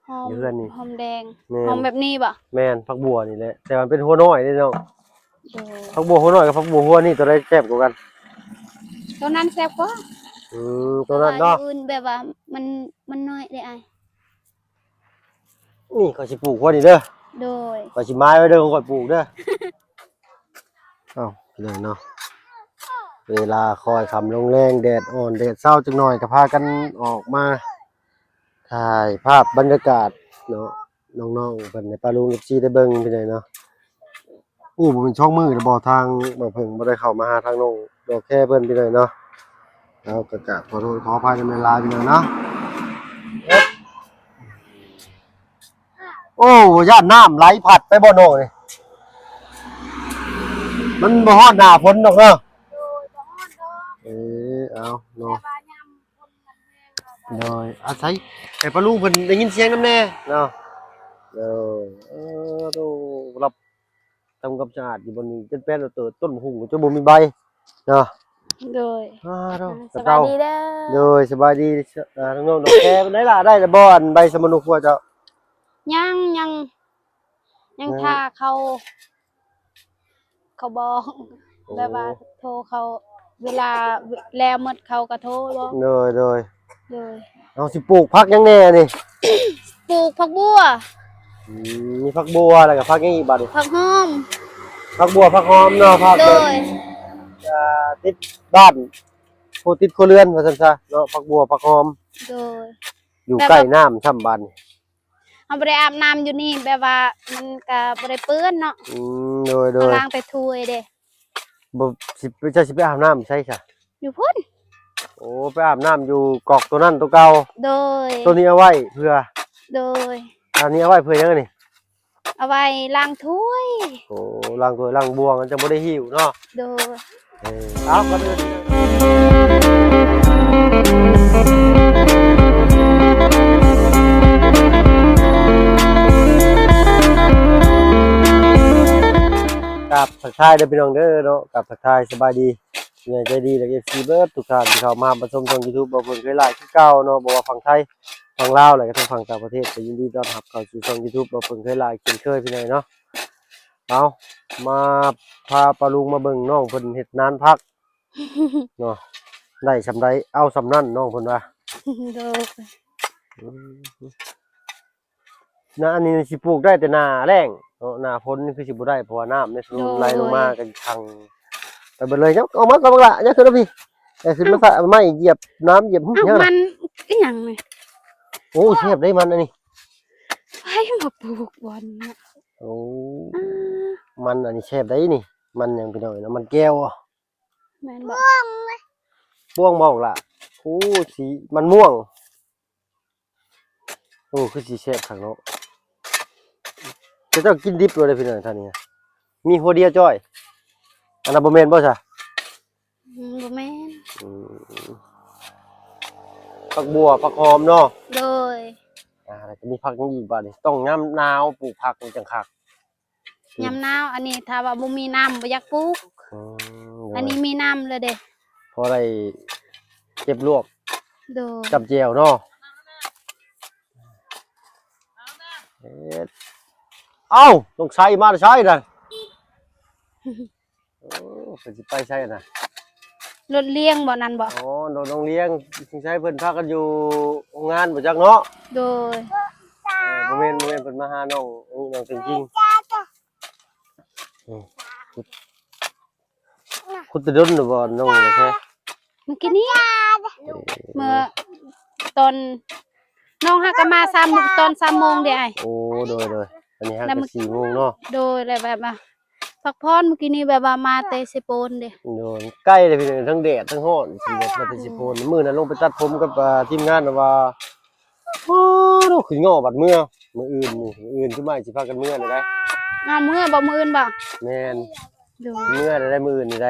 ຫອມ ຢູ່ເຮືອນນີ້ ຫອມແດງ ແມ່ນ ຫອມແບບນີ້ບໍ່? ແມ່ນ ຜັກບົວນີ້ແຫຼະ ແຕ່ມັນເປັນຫົວນ້ອຍເດ້ນ້ອງ. ໂດຍ ຜັກບົວຫົວນ້ອຍກັບຜັກບົວຫົວນີ້ ໂຕໃດແຊບກວ່າກັນ? ໂຕນັ້ນແຊບກວ່າ. ອືມ ໂຕນັ້ນເນາະ ແຕ່ວ່າຢູ່ອື່ນແບບວ່າມັນ ມັນນ້ອຍເດ້ອ້າຍ. ນີ້ຂ້ອຍຊິປູກຫົວນີ້ເດີ. ໂດຍ ຂ້ອຍຊິໝາຍໄວ້ເດີ ຂ້ອຍປູກເດີ. ເອົ້າ ພີ່ນ້ອງເນາະ ເວລາຄ່ອຍຄ່ຳລົງແລງ ແດດອ່ອນແດດເຊົາຈັກໜ່ອຍ ກໍພາກັນອອກມາຖ່າຍພາບບັນຍາກາດເນາະ ນ້ອງໆເພິ່ນໃຫ້ປ້າລຸງ ເອັຟຊີ ໄດ້ເບິ່ງ ພີ່ນ້ອງເນາະ. ໂອ້ ບໍ່ແມ່ນສອງມື້ແລ້ວບໍ່ ທາງບ່າວເຜິ້ງບໍ່ໄດ້ເຂົ້າມາຫາທາງນ້ອງດອກແຄເພິ່ນ ພີ່ນ້ອງເນາະ. ເອົາ ກໍກາບຂໍໂທດຂໍອະໄພນຳຫຼາຍໆ ພີ່ນ້ອງເນາະ. ໂອ້ ຢ້ານນ້ຳໄຫຼພັດໄປບໍ່ນ້ອງນີ້ ມັນບໍ່ຮອດໜ້າຝົນດອກເນາະ. ໂດຍ ບໍ່ຮອດດອກ. ເອີ ເອົາເນາະ ແຕ່ວ່າຍາມຝົນມັນແຮງ ໂດຍ ອາໄສໃຫ້ປ້າລຸງເພິ່ນໄດ້ຍິນສຽງນຳແດ່ເນາະ. ໂດຍ ເອີ ໂຕ ລັບ ທຳຄວາມສະອາດຢູ່ບ່ອນນີ້ ຈົນແປນເຕີ ຕົ້ນຫຸ່ງຈົນບໍ່ມີໃບເນາະ. ໂດຍ ອາ ໂດຍ ສະບາຍດີເດີ. ໂດຍ ສະບາຍດີ ອ່າ ນ້ອງໆ ແຕ່ໄດ້ລະ ໄດ້ລະບໍ່ ອັນໃບສະມະໂນຄົວເຈົ້າ? ຍັງ ຍັງ ຍັງ ຍັງ ຖ້າເຂົາ ເຂົາບອກ ໂອ້ ແບບວ່າໂທເຂົາ ເວລາແລ້ວໝົດເຂົາກໍໂທບອກ. ໂດຍ ໂດຍ ໂດຍ ເຮົາຊິປູກຜັກຫຍັງແດ່ນີ້? ປູກຜັກບົວ. ອືມ ມີຜັກບົວ ແລ້ວກໍຜັກຫຍັງອີກບາດນີ້? ຜັກຫອມ ຜັກບົວ ຜັກຫອມເນາະ. ຜັກ ໂດຍ ແບບ ອ່າ ຕິດບ້ານ ໂອ້ ຕິດຄົວເຮືອນວ່າຊັ້ນຊະເນາະ ຜັກບົວ ຜັກຫອມ. ໂດຍ ຢູ່ໃກ້ນ້ຳຊ່ຳບາດນີ້. ເຮົາບໍ່ໄດ້ອາບນ້ຳຢູ່ນີ້ ແບບວ່າມັນກະບໍ່ໄດ້ເປື້ອນເນາະ. ອືມ ໂດຍ ໂດຍ ເຮົາລ້າງແຕ່ຖ້ວຍເດ້. ບໍ່ ຊິ ເຈົ້າຊິໄປອາບນ້ຳໃສຊະ? ຢູ່ພຸ້ນ. ໂອ້ ໄປອາບນ້ຳຢູ່ກອກໂຕນັ້ນໂຕເກົ່າ. ໂດຍ ໂຕນີ້ເອົາໄວ້ເພື່ອ. ໂດຍ ອັນນີ້ເອົາໄວ້ເພື່ອຫຍັງອັນນີ້? ເອົາໄວ້ລ້າງຖ້ວຍ. ໂອ້ ລ້າງຖ້ວຍລ້າງບ່ວງ ມັນຈັ່ງບໍ່ໄດ້ຫິວເນາະ. ໂດຍ ເອີ ເອົາ ກ່ອນອື່ນ ກາບທັກທາຍເດີພີ່ນ້ອງເດີເນາະ ກາບທັກທາຍສະບາຍດີ ຜູ້ໃຫຍ່ໃຈດີ ແລະ ເອັຟຊີ ເບິດທຸກທ່ານທີ່ເຂົ້າມາຮັບມາຊົມຊ່ອງ YouTube ບ່າວເຜິ້ງເຄີຍຫຼາຍຄືເກົ່າເນາະ ບໍ່ວ່າຝັ່ງໄທ ຝັ່ງລາວ ແລະ ກະທັງຝັ່ງຕ່າງປະເທດ ກໍຍິນດີຕ້ອນຮັບເຂົ້າສູ່ຊ່ອງ YouTube ບ່າວເຜິ້ງເຄີຍຫຼາຍເຊັ່ນເຄີຍ ພີ່ນ້ອງເນາະ. ເອົາ ມາພາປ້າລຸງມາເບິ່ງນ້ອງເພິ່ນເຮັດນານຜັກເນາະ ໄດ້ຊ່ຳໃດເອົາຊ່ຳນັ້ນ ນ້ອງເພິ່ນວ່າ. ໂດຍ ອືມ ນາ ອັນນີ້ຊິປູກໄດ້ແຕ່ໜ້າແລ້ງເນາະ ໜ້າຝົນນີ້ຄືຊິບໍ່ໄດ້ ເພາະວ່ານ້ຳໃນສະໜຸນ ໂດຍ ໄຫຼລົງມາກໍຂັງໄປເບິດເລີຍ. ເອົາ ເອົາມາກ່ອນບັກຫຼ້າ ຢ່າຂຶ້ນມາພີ້ ຢ່າຂຶ້ນມາ ໄມ້ຢຽບນ້ຳຢຽບຫຍັງ ມັນອີຫຍັງນີ້? ໂອ້ ແຊບເດ້ມັນອັນນີ້. ໃຜມາປູກບ່ອນນີ້? ໂອ້ ມັນອັນນີ້ແຊບໄດ໋ນີ້. ມັນຫຍັງພີ່ນ້ອງເນາະ ມັນແກ້ວບໍ່? ແມ່ນບໍ່? ບວງບໍ່ບັກຫຼ້າ? ໂອ້ ສີມັນມ່ວງ. ໂອ້ ຄືຊິແຊບຄັກເນາະ. ເຂົາເຈົ້າກິນດິບໂລດເດ້ພີ່ນ້ອງ ທ່ານນີ້ ມີຫົວດຽວຈ້ອຍ. ອັນນັ້ນບໍ່ແມ່ນບໍ່ຊະ? ອືມ ບໍ່ແມ່ນ. ອືມ ຜັກບົວ ຜັກຫອມເນາະ. ໂດຍ ອ່າ ແລ້ວກໍມີຜັກຫຍັງອີກບາດນີ້? ຕ້ອງຍາມໜາວປູກຜັກມັນຈັ່ງຄັກ. ຍາມໜາວ ອັນນີ້ຖ້າວ່າບໍ່ມີນ້ຳບໍ່ຢາກປູກ. ອືມ ໂດຍ ອັນນີ້ມີນ້ຳແລ້ວເດ້ ພໍໄດ້ເກັບລວກ. ໂດຍ ຈ້ຳແຈ່ວເນາະ. ເຮັດ ເອົ້າ ນ້ອງໄຊມາແຕ່ໃສນະ? ໂອ້ ເພິ່ນຊິໄປໃສນະ? ລົດລ້ຽງບໍ່ນັ້ນບໍ່? ອໍ ລົດນ້ອງລ້ຽງ ສົງໄສເພິ່ນພາກັນຢູ່ໂຮງງານບໍ່ຈັກເນາະ. ໂດຍ ເອີ ບໍ່ແມ່ນ ບໍ່ແມ່ນ ເພິ່ນມາຫານ້ອງ ນ້ອງເປັນຈິງ. ອືມ ຂຸດແຕ່ດົນແລ້ວບໍ່ນ້ອງແທ້? ມື້ກີ້ນີ້ ເອີ ເມື່ອຕອນ ນ້ອງຫາກະມາສາມໂມງ ຕອນສາມໂມງເດ້ອ້າຍ. ໂອ້ ໂດຍໆ ອັນນີ້ຫາກະສີ່ໂມງເນາະ. ໂດຍ ແລ້ວແບບວ່າພັກຜ່ອນ ມື້ກີ້ນີ້ແບບວ່າມາແຕ່ເຊໂປນເດ້. ໂດຍ ໄກເດ້ພີ່ນ້ອງ ທັງແດດທັງຮ້ອນ ຊິແບບມາແຕ່ເຊໂປນ. ມື້ນັ້ນລົງໄປຕັດຜົມກັບ ອ່າ ທີມງານວ່າ ໂອ້ ຄືເຫງາະບັດເມືອ ມື້ອື່ນນີ້ ມື້ອື່ນຄືມາຊິພາກັນເມືອແລ້ວໃດ. ອ້າວ ເມືອບໍ່ ມື້ອື່ນບໍ່? ແມ່ນ ໂດຍ ເມືອແລ້ວໃດ ມື້ອື່ນນີ້ໃດ.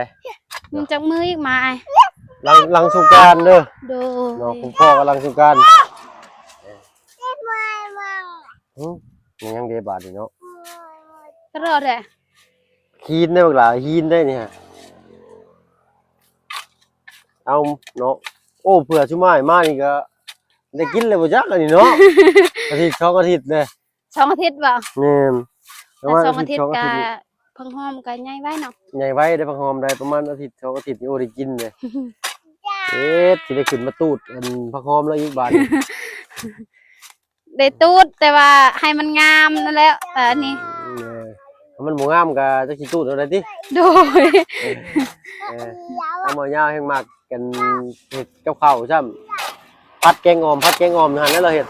ຍັງຈັກມື້ອີກມາອ້າຍ? ຫຼັງ ຫຼັງສົງການເດີ. ໂດຍ ເນາະ ພໍ້ກັນຫຼັງສົງການ. ຫຶ ແມ່ນຫຍັງເດບາດນີ້ເນາະ? ຕະຫຼອດແຫຼະ ຫີນໄດ໋ບັກຫຼ້າ ຫີນໄດ໋ນີ້. ເອົາເນາະ ໂອ້ ເພື່ອຊຸມອ້າຍມານີ້ກໍໄດ້ກິນແລ້ວບໍ່ຈັກອັນນີ້ເນາະ. ອາທິດສອງອາທິດເດ້. ສອງອາທິດບໍ່? ແມ່ນ. ປະມານອາທິດສອງອາທິດນີ້ ແຕ່ສອງອາທິດກະຜັກຫອມກະໃຫຍ່ໄວເນາະ. ໃຫຍ່ໄວເດ້ ຜັກຫອມໄດ້ປະມານອາທິດສອງອາທິດນີ້ ໂອ້ ໄດ້ກິນເດ້. ເຮັດ ຊິໄດ້ຂຶ້ນມາຕູດອັນຜັກຫອມແລ້ວອີກບາດນີ້. ໄດ້ຕູດ ແຕ່ວ່າໃຫ້ມັນງາມນັ້ນແຫຼະ ແຕ່ອັນນີ້ ເອີ ຖ້າມັນບໍ່ງາມກະຈັກຊິຕູດເອົາໄດ້ຕິ. ໂດຍ ເອີ ທາງໝໍຍາວແຮ່ງມັກກັນເຮັດກັບເຂົ້າຊ້ຳ ຜັດແກງອ່ອມ ຜັດແກງອ່ອມຫັ້ນແຫຼະລາວເຮັດ.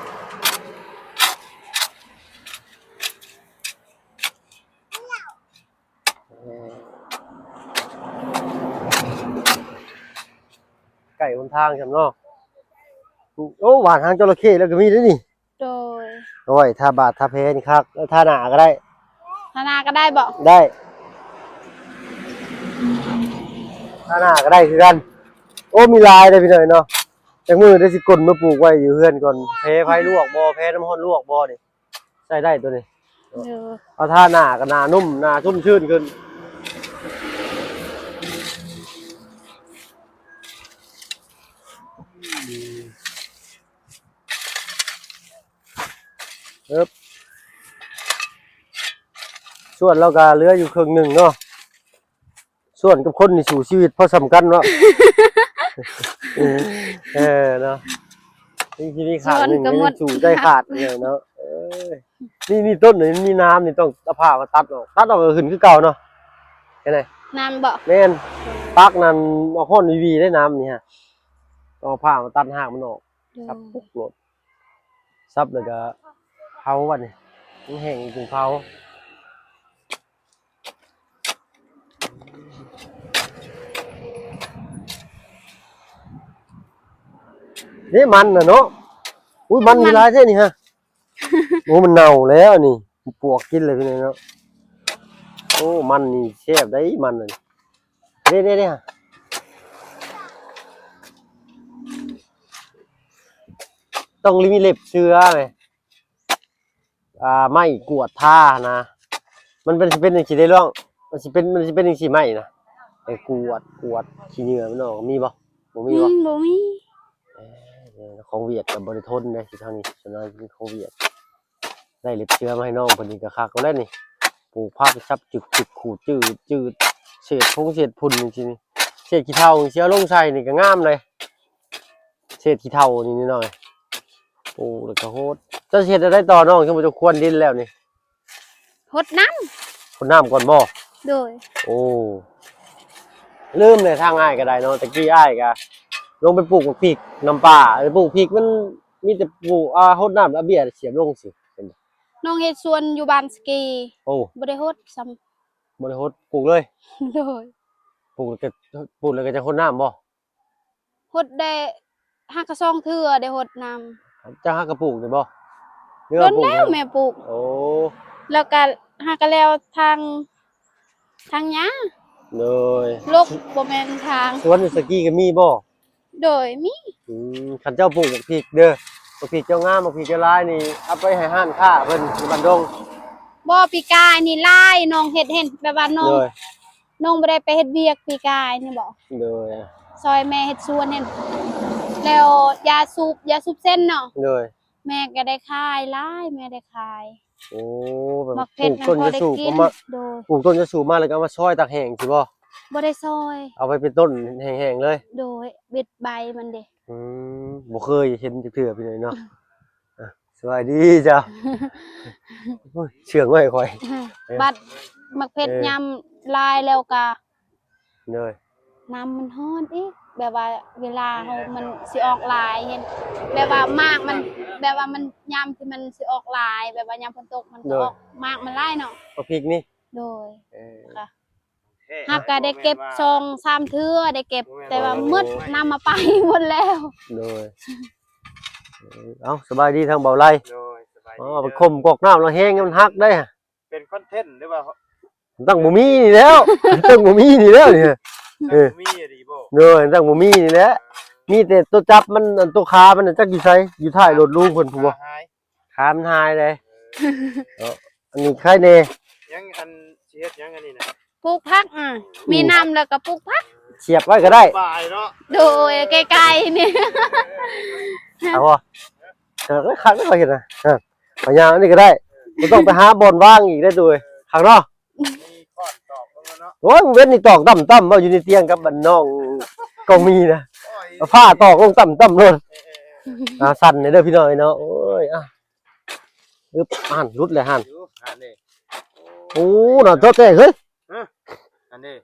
ໃກ້ຫົນທາງຊ້ຳເນາະ. ໂອ້ ຫວ່ານຫາງຈໍລະເຂ້ແລ້ວກະມີເດ້ນີ້. ໂດຍ ໂອ້ຍ ທາບາດທາແຜນີ້ຄັກ. ເອີ ທາໜ້າກະໄດ້. ທາໜ້າກະໄດ້ບໍ່? ໄດ້ ທາໜ້າກະໄດ້ຄືກັນ. ໂອ້ ມີຫຼາຍເດ້ພີ່ນ້ອງເນາະ. ຈັກມື້ໄດ້ຊິກົນມາປູກໄວ້ຢູ່ເຮືອນກ່ອນ. ແຜໄຟລວກບໍ່ ແຜນ້ຳຮ້ອນລວກບໍ່ນີ້ ໃຊ້ໄດ້ໂຕນີ້. ເອີ ເອົາທາໜ້າກະໜ້ານຸ້ມ ໜ້າຊຸ່ມຊື່ນຂຶ້ນ. ເອີບ ສ່ວນລາວກະເຫຼືອຢູ່ເຄິ່ງໜຶ່ງເນາະ. ສ່ວນກັບຄົນນີ້ສູ້ຊີວິດພໍສ່ຳກັນເນາະ. ເອີເນາະ ຍັງຊິມີຂ້າງໜຶ່ງຍັງສູ້ໃຈຂາດເລີຍເນາະ. ເອີ ນີ້ ນີ້ຕົ້ນນີ້ມັນມີໜາມນີ້ ຕ້ອງເອົາຜ້າມາຕັດອອກ ຕັດອອກກະຂຶ້ນຄືເກົ່າເນາະ. ເຫັນໄດ ໜາມບໍ່? ແມ່ນ ປັກນັ້ນອອກຮ້ອນວີໆໄດ໋ ໜາມນີ້ຮະ. ຕ້ອງເອົາຜ້າມາຕັດຮາກມັນອອກ. ໂດຍ ສັບປຸກໂລດ ສັບແລ້ວກະເຜົາບັດນີ້ ມັນແຫ້ງຈຶ່ງເຜົາ. ນີ້ມັນນະເນາະ. ອຸ້ຍ ມັນມີຫຼາຍແທ້ນີ້ຮະ. ໂອ້ ມັນເນົ່າແລ້ວນີ້ ປວກກິນເລີຍພີ່ນ້ອງເນາະ. ໂອ້ ມັນນີ້ແຊບໄດ໋ ມັນນີ້. ເດ້ໆ ຕ້ອງມີເລັບເສືອແມ. ອ່າ ໄມ້ກວດທານະ ມັນເປັນ ຊິເປັນຈັ່ງຊີ້ເດ້ນ້ອງ. ມັນຊິເປັນ ມັນຊິເປັນຈັ່ງຊີ້ໄມ້ນະ. ໄປກວດ ກວດຂີ້ເຫຍື້ອມັນອອກ ມີບໍ່? ບໍ່ມີບໍ່? ອືມ ບໍ່ມີ. ເອີ ຂອງຫວຽດກະບໍ່ໄດ້ທົນເດ້ ຢູ່ທາງນີ້ສ່ວນຫຼາຍເປັນຂອງຫວຽດ. ໄດ້ເລັບເສືອມາໃຫ້ນ້ອງເພິ່ນນີ້ກະຄັກແລ້ວນີ້. ປູກຜັກສັບຈຶກໆ ຂູດຈືດໆ ເສດຟົງເສດຝຸ່ນຈັ່ງຊີ້ນີ້ ເສດຂີ້ເຖົ້າຈັ່ງຊີ້ ເອົາລົງໃສ່ນີ້ກະງາມເລີຍ. ເສດຂີ້ເຖົ້ານີ້ນິດໜ້ອຍ. ໂອ້ ແລ້ວກະໂຫດ. ເຈົ້າຊິເຮັດແນວໃດຕໍ່ນ້ອງ ສົມມຸດເຈົ້າຄວນດິນແລ້ວນີ້? ຫົດນ້ຳ ຫົດນ້ຳກ່ອນບໍ່? ໂດຍ. ໂອ້ ລືມແລ້ວ ທາງອ້າຍກະໄດ້ເນາະ ແຕ່ກີ້ອ້າຍກະລົງໄປປູກໝາກພິກນຳປ່າ. ປູກພິກມັນມີແຕ່ປູກ ອ່າ ຫົດນ້ຳແລ້ວເບ້ຍສຽບລົງຊີ້. ນ້ອງເຮັດສວນຢູ່ບ້ານສະກີ. ໂອ້ ບໍ່ໄດ້ຫົດຊ້ຳ. ບໍ່ໄດ້ຫົດ ປູກເລີຍ. ໂດຍ. ປູກແລ້ວກະ ປູກແລ້ວກະຈະຫົດນ້ຳບໍ່? ຫົດໄດ້ ຫາກະສອງເທື່ອໄດ້ຫົດນ້ຳ. ເຈົ້າຫາກະປູກນີ້ບໍ່? ດົນແລ້ວແມ່ປູກ. ໂອ້ ແລ້ວກະຫາກະແລ້ວທາງ ທາງຫຍ້າ. ໂດຍ. ລົກ ບໍ່ແມ່ນທາງ. ສວນຢູ່ສະກີກະມີບໍ່? ໂດຍ ມີ. ອືມ ຄັນເຈົ້າປູກໝາກພິກເດີ ໝາກພິກເຈົ້າງາມ ໝາກພິກເຈົ້າຫຼາຍນີ້ ເອົາໄປໃຫ້ຮ້ານຄ້າເພິ່ນຢູ່ບ້ານດົງ. ບໍ່ ປີກາຍນີ້ຫຼາຍ ນ້ອງເຮັດ ເຫັນແບບວ່ານ້ອງ ໂດຍ ນ້ອງບໍ່ໄດ້ໄປເຮັດວຽກປີກາຍນີ້ບໍ? ໂດຍ. ຊ່ອຍແມ່ເຮັດສວນຫັ້ນ ແລ້ວຢາສູບ ຢາສູບເສັ້ນເນາະ. ໂດຍ. ແມ່ກະໄດ້ຂາຍຫຼາຍ ແມ່ໄດ້ຂາຍ. ໂອ້ ແບບ ໝາກເຜັດຫັ້ນພໍໄດ້ກິນ. ໂດຍ. ປູກຕົ້ນຢາສູບມາແລ້ວກະເອົາມາຊອຍຕາກແຫ້ງຊີ້ບໍ? ບໍ່ໄດ້ຊອຍ ເອົາໄປເປັນຕົ້ນແຫ້ງໆເລີຍ. ໂດຍ. ເບັດໃບມັນເດ. ອືມ ບໍ່ເຄີຍເຫັນຈັກເທື່ອພີ່ນ້ອງເນາະ. ອ່ະ ສະບາຍດີເຈົ້າ. ໂອ້ຍ ເຊື່ອງໄວ້ຂ້ອຍ. ບັດໝາກເຜັດ ເອີ ຍາມຫຼາຍແລ້ວກະ ໂດຍ ນ້ຳມັນຮ້ອນອີກ ແບບວ່າເວລາເຮົາມັນຊິອອກຫຼາຍ ເຫັນ ແບບວ່າໝາກມັນ ແບບວ່າມັນຍາມທີ່ມັນຊິອອກຫຼາຍ ແບບວ່າຍາມຝົນຕົກມັນກະອອກ ໝາກມັນຫຼາຍເນາະ ໝາກພິກນີ້. ໂດຍ. ເອີ ຫາກະໄດ້ເກັບສອງສາມເທື່ອໄດ້ເກັບ ແຕ່ວ່າໝົດ ນ້ຳມາໄປໝົດແລ້ວ. ໂດຍ. ເອີ ເອົ້າ ສະບາຍດີທາງເບົາໄລ. ໂດຍ ສະບາຍດີ. ອໍ ໄປຂົ່ມກອກນ້ຳລະແຮງ ມັນຫັກໄດ໋. ເປັນຄອນເທັນຫຼືວ່າ ຕັ້ງບໍ່ມີນີ້ແລ້ວ ຕັ້ງບໍ່ມີນີ້ແລ້ວນີ້. ເອີ ບໍ່ມີອີ່ຫຼີບໍ່? ໂດຍ ຕັ້ງບໍ່ມີນີ້ແຫຼະ. ມີແຕ່ໂຕຈັບມັນ ອັນໂຕຂາມັນນະ ຈັກຢູ່ໃສ ຢູ່ທ້າຍລົດລຸງເພິ່ນພຸ້ນບໍ່? ຂາມັນຫາຍເດ້. ເອີ ເນາະ ອັນນີ້ໄຄແດ່. ຍັງ ອັນ ຊິເຮັດຫຍັງອັນນີ້ນະ? ປູກຜັກ. ອື ມີນ້ຳແລ້ວກະປູກຜັກ ສຽບໄວ້ກະໄດ້. ໂດຍ ໃກ້ໆນີ້. ເອົາບໍ່? ເອີ ຄັກເດ້ຂ້ອຍເຮັດນະ. ເອົາຫຍ້າອັນນີ້ກໍໄດ້ ບໍ່ຕ້ອງໄປຫາບ່ອນວາງອີກໄດ້ໂຕເອີຍ ຄັກເນາະ. ມີຄ້ອນຕອກເບິ່ງແລ້ວເນາະ. ໂອ້ຍ ມື້ເວັນນີ້ຕອກຕ່ຳໆ ເວົ້າຢູ່ໃນຕຽງກັບອັນນ້ອງກອງມີນະ ໂອ້ຍ ເອົາຜ້າຕອກລົງຕ່ຳໆໂລດ. ເອີໆໆ ອ່າ ສັ່ນເດີພີ່ນ້ອງເອີຍເນາະ. ໂອ້ຍ ອ່ະ ອຶບ ຫັ້ນ ຫຼຸດແລ້ວຫັ້ນ ຢູ່ຫັ້ນເດ້. ໂອ້ ໂອ້ ໜ້າຈໍແຕກເຮີ້ຍ. ຮະ ອັນນີ້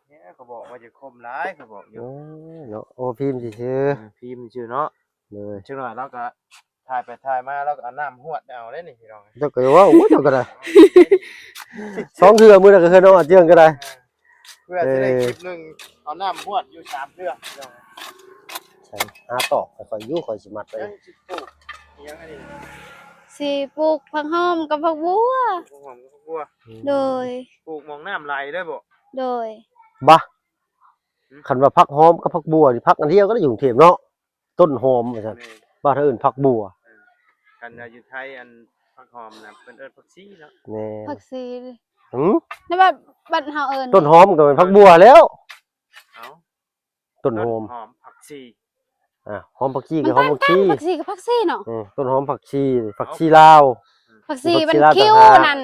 ເອີ ເຂົາບອກວ່າຢ່າຄົມຫຼາຍ ເຂົາບອກຢູ່. ໂອ້ຍເນາະ ໂອ້ ພິມຊື່ໆ ເອີ ພິມຊື່ເນາະ. ເອີ ຈັກໜ້ອຍລາວກໍຖ່າຍໄປຖ່າຍມາ ລາວກໍເອົານ້ຳຫວດເອົາເດ້ນີ້ພີ່ນ້ອງ. ເຈົ້າກໍເວົ້າ ໂອ້ຍ ເຈົ້າກໍໄດ້ ສອງເທື່ອ ມື້ນັ້ນກໍຄືນ້ອງອາເຈືອງກໍໄດ້ ເອີ ເພື່ອຊິໄດ້ ເອີ ຄລິບໜຶ່ງ ເອົານ້ຳຫວດຢູ່ສາມເທື່ອພີ່ນ້ອງ. ໃສ່ ຫາຕອກໃຫ້ຂ້ອຍຢູ່ ຂ້ອຍຊິມັດໄວ້. ຍັງຊິປູກອີຫຍັງອັນນີ້? ຊິປູກຜັກຫອມກັບຜັກບົ່ວ. ຜັກຫອມກັບຜັກບົ່ວ. ອືມ ໂດຍ ປູກໝ່ອງນ້ຳໄຫຼເລີຍບໍ? ໂດຍ ບາ ອືມ ຄັນວ່າຜັກຫອມກັບຜັກບົ່ວນີ້ ຜັກອັນດຽວກັນຢູ່ກຸງເທບເນາະ ຕົ້ນຫອມວ່າຊັ້ນ. ແມ່ນ ບ້ານເຮົາເອີ້ນຜັກບົ່ວ. ເອີ ຄັນວ່າຢູ່ໄທ ອັນຜັກຫອມນະ ເພິ່ນເອີ້ນຜັກຊີເນາະ. ແມ່ນ ຜັກຊີ. ຫືມ ແຕ່ວ່າບ້ານເຮົາເອີ້ນ ຕົ້ນຫອມກໍແມ່ນຜັກບົ່ວແລ້ວ. ເອົ້າ ຕົ້ນຫອມ ຕົ້ນຫອມຜັກຊີ. ອ່າ ຫອມຜັກຊີ ມັນ ກັບຫອມຜັກຊີ ຕ່າງກັນ ຜັກຊີກັບຜັກຊີເນາະ. ເອີ ຕົ້ນຫອມຜັກຊີ ຜັກຊີລາວ. ເອົ້າ ຜັກຊີ ມັນຄິ້ວ ຜັກຊີລາວຕ່າງຫາກ ນັ້ນ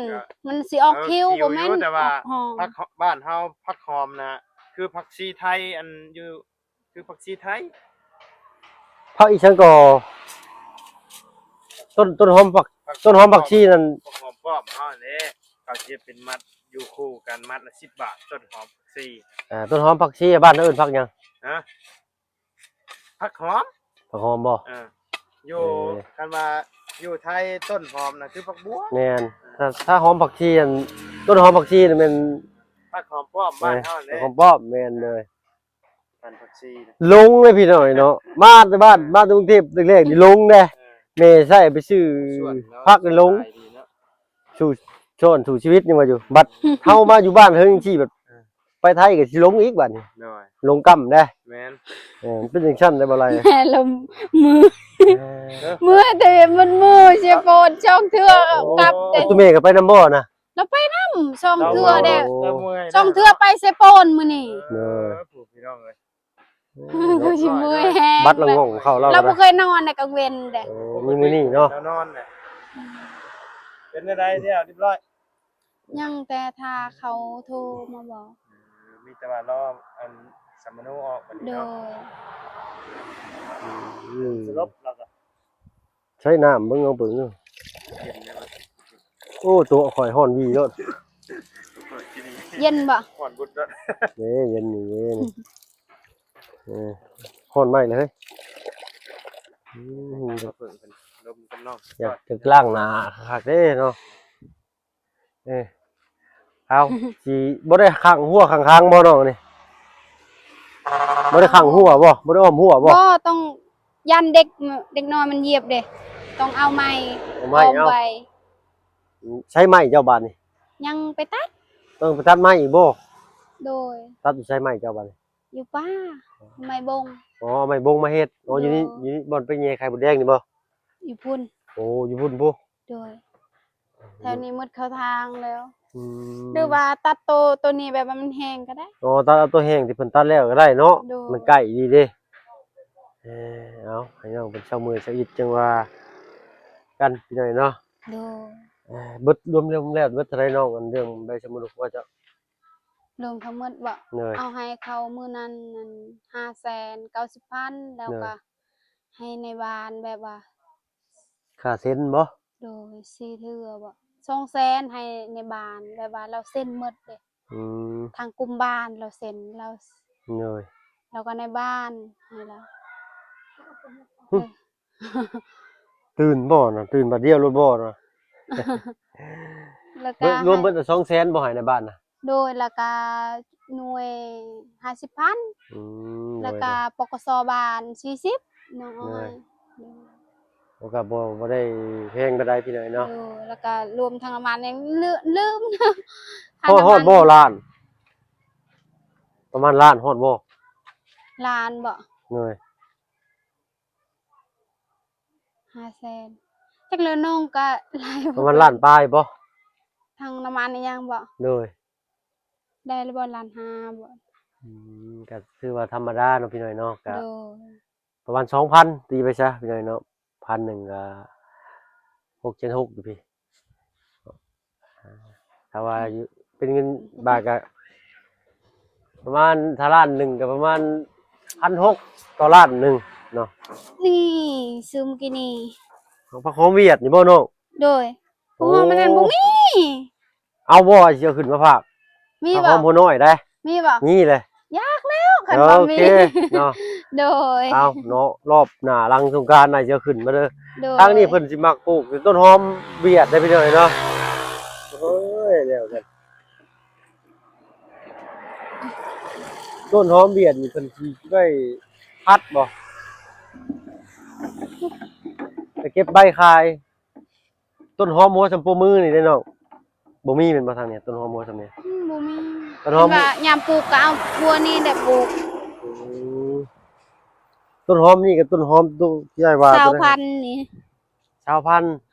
ມັນຊິອອກຄິ້ວ ເອີ ຄິ້ວ ບໍ່ແມ່ນ ຢູ່ ແຕ່ວ່າ ອອກຫອມ. ຜັກ ບ້ານເຮົາຜັກຫອມນະ ຄືຜັກຊີໄທ ອັນຢູ່ ຄືຜັກຊີໄທ. ຜັກອີ່ຫຍັງກໍ ຕົ້ນ ຕົ້ນຫອມຜັກ ຜັກ ຕົ້ນຫອມຜັກຊີນັ້ນ ຜັກຫອມປ້ອມເຮົາຫັ້ນເດ້ ເຂົາຊິເຮັດເປັນມັດ ຢູ່ຄູ່ກັນ ມັດລະສິບບາດ ຕົ້ນຫອມຜັກຊີ. ອ່າ ຕົ້ນຫອມຜັກຊີ ບ້ານເຮົາເອີ້ນຜັກຫຍັງ? ຮະ? ຜັກຫອມ. ຜັກຫອມບໍ່? ເອີ ຢູ່ ເອີ ຄັນວ່າຢູ່ໄທຕົ້ນຫອມນະຄືຜັກບົ່ວ. ແມ່ນ ຖ້າ ຖ້າຫອມຜັກຊີ ອັນ ຕົ້ນຫອມຜັກຊີນີ້ແມ່ນ ຜັກຫອມປ້ອມບ້ານເຮົາແຫຼະ. ເອີ ຜັກຫອມປ້ອມ ແມ່ນເລີຍ. ພັນຜັກຊີນະ ຫຼົງເລີຍພີ່ນ້ອງເນາະ ມາແຕ່ບ້ານ ເອີ ມາແຕ່ກຸງເທບແລກໆນີ້ຫຼົງເດ້. ເອີ ແມ່ໃຊ້ໄປຊື້ ສວນເນາະ ຜັກນີ້ຫຼົງ ສະບາຍດີເນາະ ສູ້ ຊ້ອນສູ້ຊີວິດຍັງວ່າຢູ່. ບັດເຮົາມາຢູ່ບ້ານເຮົາຈັ່ງຊີ້ ແບບ ເອີ ໄປໄທກໍຊິຫຼົງອີກບາດນີ້. ໂດຍ ຫຼົງກ້ຳເດ້. ແມ່ນ ເອີ ມັນເປັນຈັ່ງຊັ້ນໄດ໋ບໍ່ໄຫຼ. ແມ່ນ ລະເມື່ອຍ ເອີ ເມື່ອຍແຕ່ມັນເມື່ອຍ ຊິປອນສອງເທື່ອ ໂອ້ ກັບເດ້. ໂອ້ ແຕ່ແມ່ກໍໄປນຳບໍ່ນະ? ລາວໄປນຳສອງເທື່ອແດ່. ໂອ້ ສອງເທື່ອໄປເຊໂປນມື້ນີ້. ເອີ ເອີ ຜູ້ພີ່ນ້ອງເອີຍ ໂອ້ຍ ຊິເມື່ອຍແຮງ ບັດລະງ່ອງເຂົ້າລາວ ລາວບໍ່ເຄີຍນອນໃນກາງເວັນເດ້. ໂອ້ ມີມື້ນີ້ເນາະ ລາວນອນແຫຼະ. ເປັນແນວໃດແລ້ວ ຮຽບຮ້ອຍ? ຍັງແຕ່ຖ້າເຂົາໂທມາບອກ. ເອີ ມີແຕ່ວ່າລໍອັນສຳມະໂນອອກບັດນີ້ເນາະ. ໂດຍ ອືມ ສະຫຼົບລາວກໍ ໃຊ້ນ້ຳເບິ່ງ ລອງເບິ່ງດູ. ໂອ້ ຕົວຂ້ອຍຮ້ອນວີໂລດ. ເຢັນບໍ່? ຮ້ອນບຸດໂລດ. ເດ້ ເຢັນນີ້ເຢັນ. ເອີ ຮ້ອນໄໝ້ເລີຍ. ອືມ ເບິ່ງເພິ່ນລົມກັນເນາະ ຢາກຈະລ້າງໜ້າຄັກເດ້ເນາະ. ເອີ ເອົາ ຊິບໍ່ໄດ້ຂ້າງຫົວຂ້າງຄາງບໍ່ນ້ອງນີ້? ບໍ່ໄດ້ຂ້າງຫົວບໍ່? ບໍ່ໄດ້ອ້ອມຫົວບໍ່? ບໍ່ ຕ້ອງ ຢ້ານເດັກ ເດັກນ້ອຍມັນຢຽບເດ້ ຕ້ອງເອົາໄມ້ ເອົາໄມ້ ອ້ອມໄວ້. ໃຊ້ໄມ້ເຈົ້າບາດນີ້? ຍັງໄປຕັດ. ຕ້ອງໄປຕັດໄມ້ອີກບໍ່? ໂດຍ. ຕັດຢູ່ໃສໄມ້ເຈົ້າບາດນີ້? ຢູ່ປ່າ ໄມ້ບົງ. ອໍ ເອົາໄມ້ບົງມາເຮັດ. ອໍ ຢູ່ນີ້ ໂດຍ ຢູ່ນີ້ບ່ອນໄປແຍ່ໄຂ່ມົດແດງນີ້ບໍ່? ຢູ່ພຸ້ນ. ໂອ້ ຢູ່ພຸ້ນພຸ້ນ. ໂດຍ ແຖວນີ້ໝົດເຂົ້າທາງແລ້ວ. ອືມ ຫຼືວ່າຕັດໂຕ ໂຕນີ້ແບບວ່າມັນແຫ້ງກໍໄດ້. ອໍ ຕັດເອົາໂຕແຫ້ງທີ່ເພິ່ນຕັດແລ້ວກໍໄດ້ເນາະ. ໂດຍ ມັນໃກ້ດີເດ້. ເອີ ເອົາ ໃຫ້ນ້ອງເພິ່ນເຊົາເມື່ອຍເຊົາອິດຈັ່ງວ່າກັນພີ່ນ້ອງເນາະ. ໂດຍ ເອີ ເບິດລວມແລ້ວເບິດເທົ່າໃດນ້ອງ ອັນເລື່ອງໃບສະໝຸດຫົວເຈົ້າ? ລວມທັງໝົດບໍ່? ໂດຍ ເອົາໃຫ້ເຂົາມື້ນັ້ນນັ້ນ ຫ້າແສນເກົ້າສິບພັນ ແລ້ວ ໂດຍ ກໍໃຫ້ນາຍບ້ານແບບວ່າ ຄ່າເຊັນບໍ່? ໂດຍ ສີ່ເທື່ອບໍ່? ສອງແສນໃຫ້ນາຍບ້ານ ແບບວ່າລາວເຊັນໝົດເດ້. ອືມ ທາງກຸ່ມບ້ານລາວເຊັນ ລາວ ໂດຍ ແລ້ວກໍນາຍບ້ານໃຫ້ລາວ. ຫຶ ເອີ ຕື່ນບໍ່ນະ? ຕື່ນບາດດຽວໂລດບໍ່ນະ? ແລ້ວກໍ ເບິດ ລວມເບິດ ໃຫ້ ສອງແສນບໍ່ໃຫ້ນາຍບ້ານນະ? ໂດຍ ແລ້ວກະໜ່ວຍຫ້າສິບພັນ. ອືມ ແລ້ວກະ ໂດຍ ປກສ ບ້ານສີ່ສິບ ນ້ອງອ້ອຍ. ໂດຍ ໂດຍ ໂອ້ ກະບໍ່ ບໍ່ໄດ້ແພງປານໃດພີ່ນ້ອງເນາະ. ໂດຍ ແລ້ວກະລວມທັງນ້ຳມັນ ຍັງລືມ ລືມ ຮອດ ຮອດບໍ່ລ້ານ? ປະມານລ້ານຮອດບໍ່? ລ້ານບໍ່? ໂດຍ ຫ້າແສນ ຈັກແລ້ວນ້ອງກະຫຼາຍ ປະມານລ້ານປາຍບໍ່? ທັງນ້ຳມັນອີ່ຫຍັງບໍ່? ໂດຍ ໄດ້ແລ້ວບໍ່ ລ້ານຫ້າບໍ່? ອືມ ກະຖືວ່າທຳມະດາເນາະພີ່ນ້ອງເນາະ ກະ ໂດຍ ປະມານສອງພັນ ຕີໄປຊະພີ່ນ້ອງເນາະ ພັນໜຶ່ງກະ ຫົກແສນຫົກຢູ່ພີ້. ຖ້າວ່າຢູ່ເປັນເງິນບາດກະປະມານ ຖ້າລ້ານໜຶ່ງກະປະມານພັນຫົກຕໍ່ລ້ານໜຶ່ງເນາະ. ນີ້ ຊື້ມື້ກີ້ນີ້ ຂອງ ຂອງຫວຽດນີ້ບໍ່ນ້ອງ? ໂດຍ. ໂອ້ ຂອງເຮົາມັນນັ້ນບໍ່ມີ. ເອົາບໍ່ ຊິເອົາຂຶ້ນມາຝາກ? ມີບໍ່? ຫອມຫົວນ້ອຍໄດ໋. ມີບໍ່? ມີເລີຍ. ຢາກແລ້ວ ຄັນວ່າມີ. ໂອເຄເນາະ. ໂດຍ. ເອົາເນາະ ຮອບໜ້າຫຼັງສົງການນາຍຊິເອົາຂຶ້ນມາເດີ. ໂດຍ. ທາງນີ້ເພິ່ນຊິມັກປູກຕົ້ນຫອມຫວຽດໄດ໋ພີ່ນ້ອງເນາະ. ໂອ້ຍ ແລ້ວກັນ ຕົ້ນຫອມຫວຽດນີ້ເພິ່ນຊິໄວ້ຜັດບໍ່ ໄປເກັບໃບຂາຍ. ຕົ້ນຫອມຫົວຊຳໂປມືນີ້ເດ້ນ້ອງ ບໍ່ມີແມ່ນບໍ່ທາງນີ້? ຕົ້ນຫອມຫົວຊຳນີ້ ອືມ ບໍ່ມີ. ຕົ້ນຫອມ ເພິ່ນວ່າຍາມປູກກໍເອົາຫົວນີ້ແຫຼະປູກ. ອືມ ຕົ້ນຫອມນີ້ກັບຕົ້ນຫອມໂຕທີ່ອ້າຍວ່າ ຊາວພັນນີ້ ຊາວພັນ.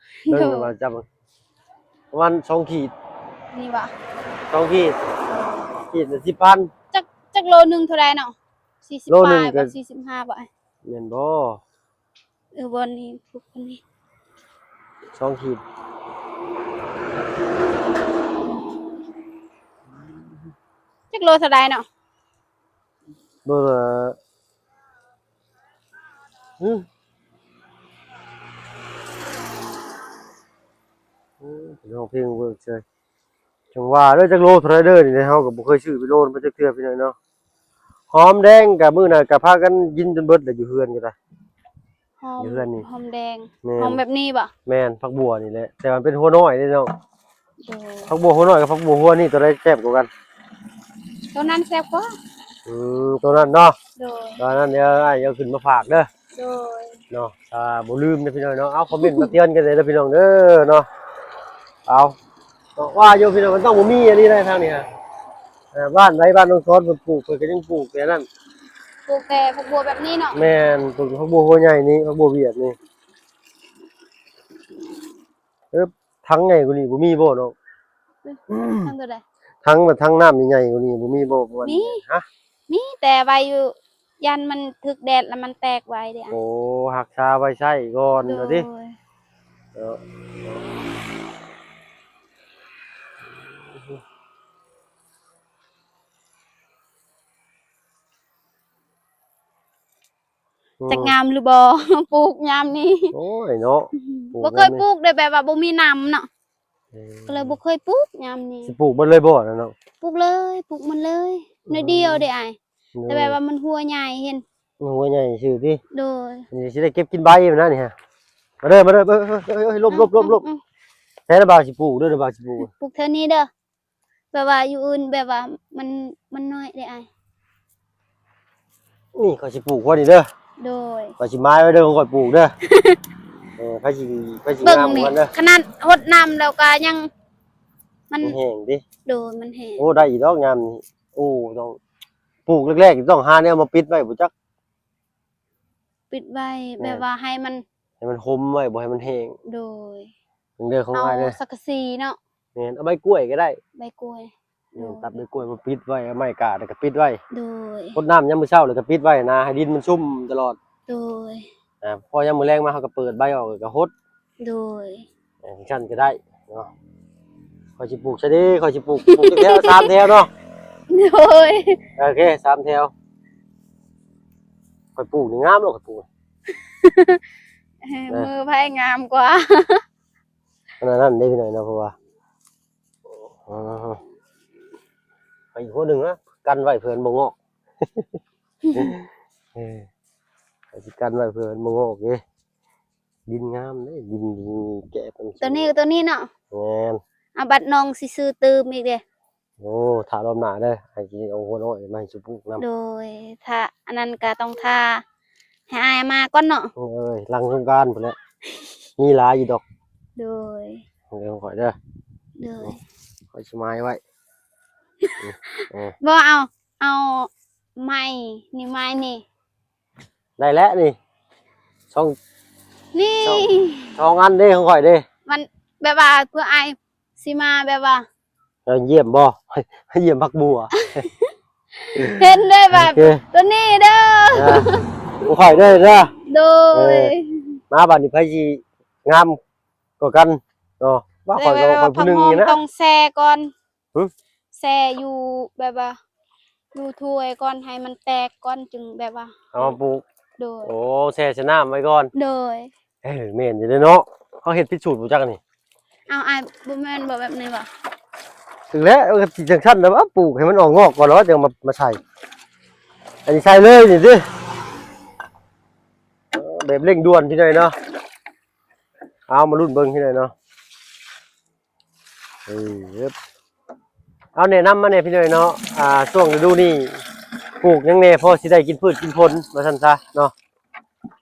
ໂດຍ. ເບິ່ງວ່າຈຳປະມານສອງຂີດນີ້ຫວາ? ສອງຂີດ ຂີດລະສິບພັນ. ຈັກ ຈັກໂລໜຶ່ງເທົ່າໃດເນາະ? ສີ່ສິບ ໂລໜຶ່ງ ປາຍ ກໍ ບໍ່ ສີ່ສິບຫ້າ ບາດ. ແມ່ນບໍ່? ເອີ ບ່ອນນີ້ ພວກຄົນນີ້ ສອງຂີດ. ຈັກໂລເທົ່າໃດເນາະ? ໂລລະ ຫຶ ໂອ້ ຮ້ອງເພງເວີກເຊີຍ. ຈັ່ງວ່າເດີ ຈັກໂລເທົ່າໃດເດີ ນີ້ເຮົາກໍບໍ່ເຄີຍຊື້ເປັນໂລນຳຈັກເທື່ອພີ່ນ້ອງເນາະ. ຫອມແດງກະມື້ນັ້ນກະພາກັນກິນຈົນເບິດແຫຼະ ຢູ່ເຮືອນກໍໄດ້. ຫອມ ຢູ່ເຮືອນນີ້ ຫອມແດງ. ແມ່ນ. ຫອມແບບນີ້ບໍ່? ແມ່ນ ຜັກບົວນີ້ແຫຼະ ແຕ່ວ່າເປັນຫົວນ້ອຍເດ້ນ້ອງ. ໂດຍ. ຜັກບົວຫົວນ້ອຍກັບຜັກບົວຫົວນີ້ ໂຕໃດແຊບກວ່າກັນ? ໂຕນັ້ນແຊບກວ່າ. ອືມ ໂຕນັ້ນເນາະ. ໂດຍ. ຕອນນັ້ນດຽວອ້າຍເອົາຂຶ້ນມາຝາກເດີ. ໂດຍ. ເນາະ ຖ້າບໍ່ລືມເດີພີ່ນ້ອງເນາະ ເອົາຄອມເມັນມາເຕືອນກັນເດີພີ່ນ້ອງເດີເນາະ. ເອົາ ເນາະ ວ່າຢູ່ພີ່ນ້ອງ ມັນຕ້ອງບໍ່ມີອັນນີ້ໄດ໋ທາງນີ້ຮະ. ເອີ ບ້ານໃດບ້ານນ້ອງຊອນເພິ່ນປູກ ເພິ່ນກໍຍັງປູກແຕ່ນັ້ນ ປູກແຕ່ຜັກບົວແບບນີ້ເນາະ. ແມ່ນ ປູກແຕ່ຜັກບົວຫົວໃຫຍ່ນີ້ ຜັກບົວຫວຽດນີ້. ເອີ ຖັງໃຫຍ່ກວ່ານີ້ບໍ່ມີບໍ່ນ້ອງ? ເອີ ຖັງໂຕໃດ? ຖັງແບບຖັງນ້ຳໃຫຍ່ໆກວ່ານີ້ບໍ່ມີບໍ່? ມີ. ຮະ? ມີ ແຕ່ໄວ້ຢູ່ ຢ້ານມັນຖືກແດດແລ້ວມັນແຕກໄວເດ້. ໂອ້ ຮັກສາໄວ້ໃຊ້ກ່ອນວ່າຕິ. ໂດຍ. ເນາະ ອືມ ຈັກງາມຫຼືບໍ່ ປູກຍາມນີ້. ໂອ້ຍເນາະ ປູກ ບໍ່ເຄີຍປູກເດ້ ແບບວ່າບໍ່ມີນ້ຳເນາະ. ເອີ ກໍເລີຍບໍ່ເຄີຍປູກຍາມນີ້. ຊິປູກເບິດເລີຍບໍ່ນັ້ນເນາະ? ປູກເລີຍ ປູກມັນເລີຍ ອືມ ໜ້ອຍດຽວເດ້ອ້າຍ. ໂດຍ. ແຕ່ແບບວ່າມັນຫົວໃຫຍ່ ເຫັນ ມັນຫົວໃຫຍ່ຊື່ຕິ. ໂດຍ. ນີ້ຊິໄດ້ເກັບກິນໃບມັນນະນີ້ຮະ. ມາເດີ ມາເດີ ເອີ ເອີ ເອີ ເອີ ຫຼົບ ຫຼົບ ຫຼົບ ຫຼົບ. ອືມ ແທ້ລະ ບ່າວຊິປູກເດີ ບ່າວຊິປູກ ປູກແຖວນີ້ເດີ. ແບບວ່າຢູ່ອື່ນແບບວ່າມັນ ມັນນ້ອຍເດ້ອ້າຍ. ນີ້ຂ້ອຍຊິປູກຫົວນີ້ເດີ. ໂດຍ. ຂ້ອຍຊິໝາຍໄວ້ເດີ ຂອງຂ້ອຍປູກເດີ. ເອີ ໃຜຊິ ໃຜຊິງາມກວ່າກັນເດີ. ຂະໜາດຫົດນ້ຳແລ້ວກໍຍັງ ມັນ ມັນແຫ້ງຕິ. ໂດຍ ມັນແຫ້ງ. ໂອ້ ໄດ້ອີກດອກຍາມນີ້. ໂອ້ ຕ້ອງ ປູກແລກໆ ຕ້ອງຫາແນວມາປິດໄວ້ບໍ່ຈັກ. ປິດໄວ້ ແມ່ນ ແບບວ່າໃຫ້ມັນ ໃຫ້ມັນຫົມໄວ້ ບໍ່ໃຫ້ມັນແຫ້ງ. ໂດຍ. ເບິ່ງເດີຂອງອ້າຍເດີ ເອົາສັງກະສີເນາະ. ແມ່ນ ເອົາໃບກ້ວຍກໍໄດ້ ໃບກ້ວຍ. ແມ່ນ ໂດຍ ຕັດໃບກ້ວຍມາປິດໄວ້ ເອົາໄມ້ກາດແລ້ວກໍປິດໄว้. ໂດຍ. ຫົດນ້ຳຍາມມື້ເຊົ້າແລ້ວກໍປິດໄວ້ນະ ໃຫ້ດິນມັນຊຸ່ມຕະຫຼອດ. ໂດຍ. ອ່າ ພໍຍາມມື້ແລງມາ ເຮົາກໍເປີດໃບອອກ ແລ້ວກໍຫົດ. ໂດຍ. ເອີ ຈັ່ງຊັ້ນກໍໄດ້ເນາະ. ຂ້ອຍຊິປູກຊະເດ້ ຂ້ອຍຊິປູກ ປູກຈັກແຖວ ສາມແຖວເນາະ. ໂດຍ. ໂອເຄ ສາມແຖວ. ຂ້ອຍປູກນີ້ງາມໂລດ ຂ້ອຍປູກ. ເອີ ເອີ ມືໃຜງາມກວ່າ? ຂະໜາດນັ້ນເດ້ພີ່ນ້ອງເນາະ ເພາະວ່າ ເອີ ໄປອີກຫົວໜຶ່ງນະ ກັນໄວ້ເພື່ອມັນບໍ່ງອກ. ເອີ ຂ້ອຍຊິກັນໄວ້ເພື່ອມັນບໍ່ງອກເດ້. ດິນງາມເດ້ ດິນ ດິນແກະເປັນ ຕົວນີ້ ຕົວນີ້ເນາະ. ແມ່ນ. ອາ ບັດນ້ອງຊິຊື້ຕື່ມອີກເດ້. ໂອ້ ຖ້າລອບໜ້າເດີ ອ້າຍຊິເອົາຫົວນ້ອຍມາໃຫ້ສຸປູກນຳ. ໂດຍ. ຖ້າອັນນັ້ນກໍຕ້ອງຖ້າໃຫ້ອ້າຍມາກ່ອນເນາະ. ເອີຍ ຫຼັງສົງການພຸ້ນແຫຼະ ມີຫຼາຍຢູ່ດອກ. ໂດຍ. ຂອງຂ້ອຍເດີ. ໂດຍ. ຂ້ອຍຊິໝາຍໄວ້. ເອີ ບໍ່ ເອົາ ເອົາໄມ້ນີ້ ໄມ້ນີ້. ໄດ້ແລ້ວນີ້ ສອງ ນີ້ ສອງ ສອງອັນເດ້ ຂອງຂ້ອຍເດ້. ມັນແບບວ່າເພື່ອອ້າຍຊິມາແບບວ່າ ເອີ ຢ້ຽມບໍ່? ຢ້ຽມຜັກບົວ. ເຫັນເດ້ແບບ ໂອເຄ ຕົວນີ້ເດີ. ອ່າ ຂອງຂ້ອຍເດີ ເດີ. ໂດຍ. ເອີ ມາບາດນີ້ໃຜຊິງາມ ກໍກັນເນາະ ວ່າຂ້ອຍກໍ ແຕ່ວ່າ ຂ້ອຍຜູ້ໜຶ່ງນີ້ນະ ຕ້ອງແຊ່ກ່ອນ ຫຶ? ແຊ່ຢູ່ແບບວ່າ ຢູ່ຖ້ວຍກ່ອນ ໃຫ້ມັນແຕກກ່ອນ ຈຶ່ງແບບວ່າ ເອົາມາປູກ. ໂດຍ. ໂອ້ ແຊ່ໃສ່ນ້ຳໄວ້ກ່ອນ. ໂດຍ. ເອີ ແມ່ນຢູ່ເດ້ເນາະ ເຮົາເຮັດຜິດສູດບໍ່ຈັກນີ້. ເອົາ ອ້າຍ ບໍ່ແມ່ນບໍ່ແບບນີ້ບໍ່? ຖືກແລ້ວ ເອີ ຊິຈັ່ງຊັ້ນແລ້ວ ເອົາປູກໃຫ້ມັນອອກງອກກ່ອນ ແລ້ວຈັ່ງມາ ມາໃສ່. ອັນນີ້ໃສ່ເລີຍນີ້ຕິ ເອີ ແບບເລັ່ງດ່ວນພີ່ນ້ອງເນາະ. ເອົາ ມາລຸ້ນເບິ່ງພີ່ນ້ອງເນາະ. ເອີ ເອົາ ແນະນຳມາແດ່ພີ່ນ້ອງເນາະ ອ່າ ຊ່ວງລະດູນີ້ປູກຫຍັງແດ່ ພໍຊິໄດ້ກິນພືດກິນຜົນວ່າຊັ້ນຊະເນາະ.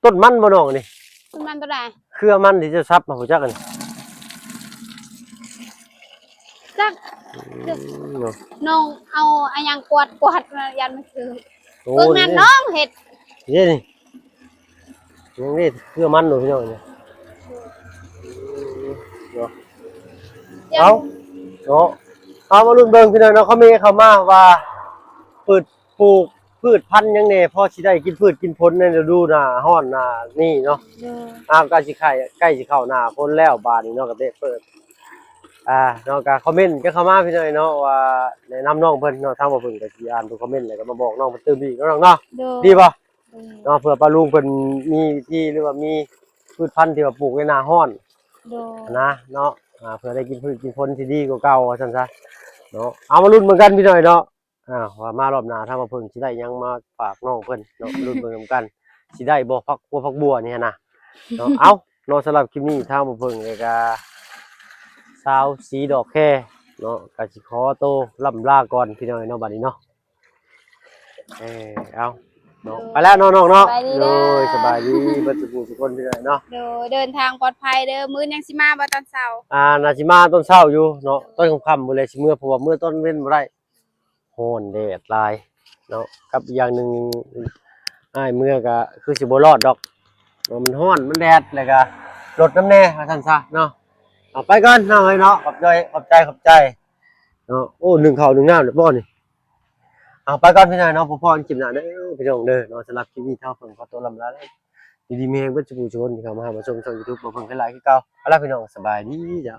ຕົ້ນມັນບໍ່ນ້ອງອັນນີ້? ຕົ້ນມັນໂຕໃດ? ເຄືອມັນທີ່ເຈົ້າສັບມາ ຮູ້ຈັກອັນນີ້? ຈັກ ອືມ ເນາະ ນ້ອງເອົາອັນຫຍັງກວາດ ກວາດມາ ຢ້ານມັນຖືກ. ໂອ້ ເບິ່ງນັ້ນ ນີ້ ນ້ອງເຮັດ ເດ້ນີ້ ຍັງນີ້ເຄືອມັນຢູ່ພີ່ນ້ອງນີ້ ເນາະ. ເອົາ ເນາະ ເອົາ ມາລຸ້ນເບິ່ງພີ່ນ້ອງເນາະ ຄອມເມັນເຂົ້າມາວ່າ ພືດ ປູກພືດພັນຫຍັງແດ່ ພໍຊິໄດ້ກິນພືດກິນຜົນໃນລະດູໜ້າຮ້ອນໜ້ານີ້ເນາະ. ໂດຍ. ອ້າວ ໃກ້ຊິ ໃກ້ຊິເຂົ້າໜ້າຝົນແລ້ວບາດນີ້ເນາະ ກໍໄດ້ເປີດ ອ່າ ເນາະ ກໍຄອມເມັນກັນເຂົ້າມາພີ່ນ້ອງເນາະ ວ່າແນະນຳນ້ອງເພິ່ນເນາະ ທາງວ່າເພິ່ນກໍຊິອ່ານທຸກຄອມເມັນ ແລ້ວກໍມາບອກນ້ອງເພິ່ນຕື່ມອີກເນາະ ນ້ອງເນາະ. ໂດຍ. ດີບໍ່? ໂດຍ. ເນາະ ເພື່ອປ້າລຸງເພິ່ນມີທີ່ ຫຼືວ່າມີພືດພັນທີ່ວ່າປູກໃນໜ້າຮ້ອນ. ໂດຍ. ນະເນາະ ອ່າ ເພື່ອໄດ້ກິນພືດກິນຜົນທີ່ດີກວ່າເກົ່າວ່າຊັ້ນຊະເນາະ. ເອົາ ມາລຸ້ນເບິ່ງກັນພີ່ນ້ອງເນາະ ອ່າ ວ່າມາລອບໜ້າ ທາງວ່າເພິ່ນຊິໄດ້ຫຍັງມາຝາກນ້ອງເພິ່ນເນາະ ມາລຸ້ນເບິ່ງນຳກັນ ຊິໄດ້ບໍ່ ຜັກບົວ ຜັກບົວນີ້ຫັ້ນນະເນາະ. ເອົາ ເນາະ ສຳລັບຄລິບນີ້ ທາງບ່າວເຜິ້ງ ແລ້ວກະສາວສີດອກແຄເນາະ ກະຊິຂໍໂຕລ່ຳລາກ່ອນພີ່ນ້ອງເນາະ ບັດນີ້ເນາະ. ເອີ ເອົາເນາະ ໂດຍ ໄປແລ້ວເນາະນ້ອງເນາະ. ສະບາຍດີເດີ. ໂດຍ ສະບາຍດີເບິດສູ່ຜູ້ສູ່ຄົນພີ່ນ້ອງເນາະ. ໂດຍ ເດີນທາງປອດໄພເດີ. ມື້ນີ້ຍັງຊິມາບໍ່ຕອນເຊົ້າ? ອ່າ ໜ້າຊິມາຕອນເຊົ້າຢູ່ເນາະ. ໂດຍ ຕອນຄ່ຳໆ ມື້ແລະຊິເມືອ ເພາະວ່າເມືອຕອນເວັນບໍ່ໄດ້ ຮ້ອນແດດຫຼາຍເນາະ. ກັບອີກຢ່າງໜຶ່ງ ອ້າຍເມືອກະຄືຊິບໍ່ລອດດອກເນາະ ມັນຮ້ອນ ມັນແດດ ແລ້ວກະລົດນຳແດ່ວ່າຊັ້ນຊະເນາະ. ເອົາ ໄປກ່ອນເນາະເອີຍເນາະ. ຂອບໃຈ ຂອບໃຈ ຂອບໃຈເນາະ. ໂອ້ ໜຶ້ງເຂົ້າໜຶ້ງນ້ຳແລ້ວບໍ່ນີ້? ເອົາ ໄປກ່ອນພີ່ນ້ອງເນາະ. ພໍ້ກັນຄລິບໜ້າເດີພີ່ນ້ອງເດີເນາະ. ສຳລັບຄລິບນີ້ ທາງເພິ່ງຂໍຕົວລ່ຳລາເດີ. ຢູ່ດີມີແຮງເບິດສູ່ຜູ້ສູ່ຄົນທີ່ເຂົ້າມາຫາມາຊົມຊ່ອງຢູທູບຂອງເພິ່ງຫຼາຍໆຄືເກົ່າ. ເອົາລະພີ່ນ້ອງ ສະບາຍດີເຈົ້າ.